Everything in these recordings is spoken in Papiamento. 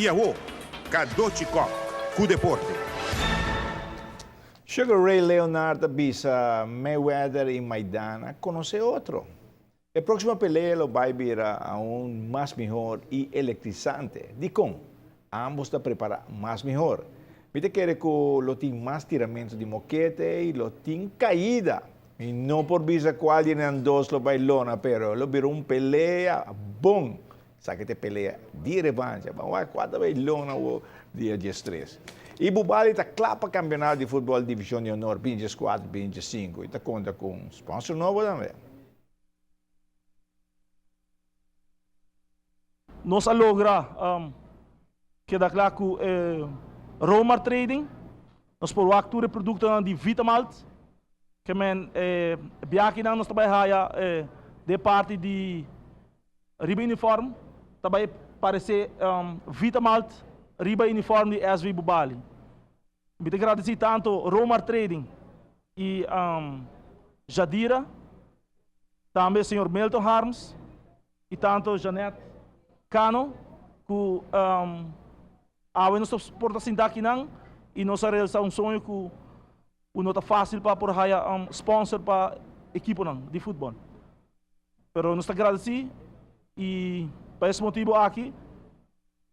I awo, Cadochi Kock ku deporte. Sugar Ray Leonard a bisa Mayweather i Maidana konosé otro. E próksimo pelea lo bai bira aun mas mihor i elektrisante. Dikon? Ámbos ta prepará mas mihor. Mi ta kere ku lo tin mas tiramentu di mokete i lo tin kaida. Mi no por bisa kual di nan dos lo bai lona, pero lo bira un pelea bon. Esaki ta e pelea di revancha. Ban wak kua ta bai lona awo dia diestres. I Bubali ta kla pa kampionato di futbòl Divishon di Honor binti dieskuater, binti diesinku i ta konta ku un sponsor nobo tambe. Nos a logra keda kla ku e Romar Trading. Nos por wak tur e produktonan di Vitamalt. Ke men e biakinan nos ta bai haya den parti di riba uniform ta bai parese Vitamalt riba uniform di SV Bubali. Mi ta gradisí tantu Romar Trading i Jadira, tambe señor Milton Harms i tantu Jeanette Cano ku awe nos ta por ta sinta akinan i nos a realisá un soño ku no ta fásil pa por haya sponsor pa ekiponan di futbòl. Pero nos ta gradisí i pa es motibu aki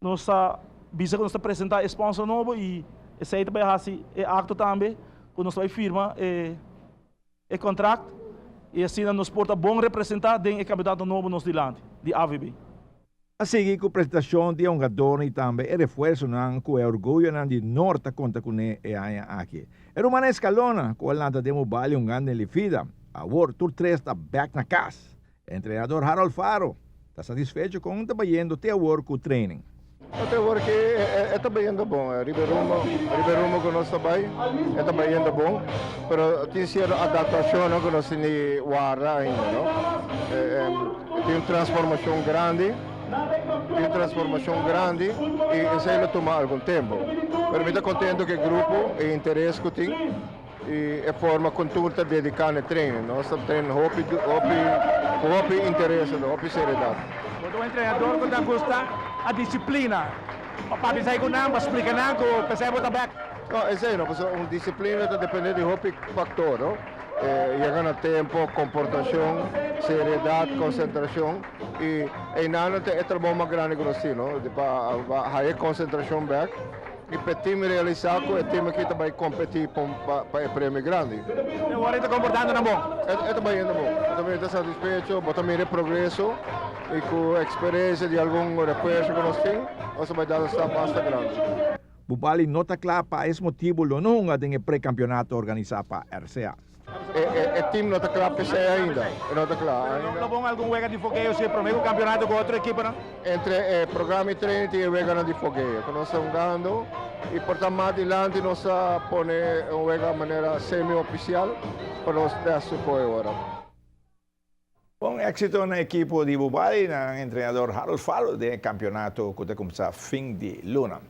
nos ta bisa ku nos ta presentá e sponsor nobo i esei ta bai hasi e akto tambe ku nos ta bai firma e e kontrakt i asina nos por ta bon representá den e kampeonato nobo nos dilanti di AVB. A sigui ku presentashon di e hungadornan i tambe e refuersonan ku e orguyonan di Noord ta konta kuné e aña aki. E rumannan Escalona ku a lanta den Bubali hungando den Lifida, awor tur tres ta bèk na kas. E entrenador Harold Faro ta satisfecho kon ta bayendo te awor ku training. Te awor ki e ta bayendo bon. Riba e rumbo, riba e rumbo ku nos ta bai e ta bayendo bon, pero tin sierto adaptashonnan ku nos tin di warda ainda, no. Tin un transformashon grandi, tin un transformashon grandi i esei lo tuma algun tempu. Pero mi ta kontento ku e grupo, e interes ku tin i e forma kon tur ta dediká na e training. Nos ta train hopi, hopi, ku hopi interes anto hopi seriedat. Bo ta un entrenador ku ta gusta a disiplina. Pa papia esei ku nan, pa splika nan ku p'esei bo ta bèk. No, esei no, pasobra un disiplina ta depende di hopi faktor, no. Yega na tempo, komportashon, seriedat, konsentrashon i einan ta e trabou mas grandi ku nos tin, no, pa haya e konsentrashon bèk i pa e tim realisá ku e tim aki ta bai kompetí pa e premio grandi. E ora e ta komportando nan bon? E ta bayendo bon. E ta bayendo satisfecho, bo ta mira e progreso i ku eksperensia di algun refuerso ku nos tin, nos ta bai dal un stap basta grandi. Bubali no ta kla pa es motibu lo no hunga den e pre-kampionato organisá pa RCA. E team no ta kla p'esei ainda. E no ta kla ainda. Lo bon algun wega di fogeo si promé ku kampionato ku otro ekiponan? Entre e programa i training tin e weganan di fogeo ku nos ta hungando i por ta mas dilanti nos ta pone un wega manera semi-ofisial pa nos tèst su koe ora. Bon éxito na ekipo di Bubali, nan entrenador Harold Falo den e kampionato ku ta kuminsá fin di luna.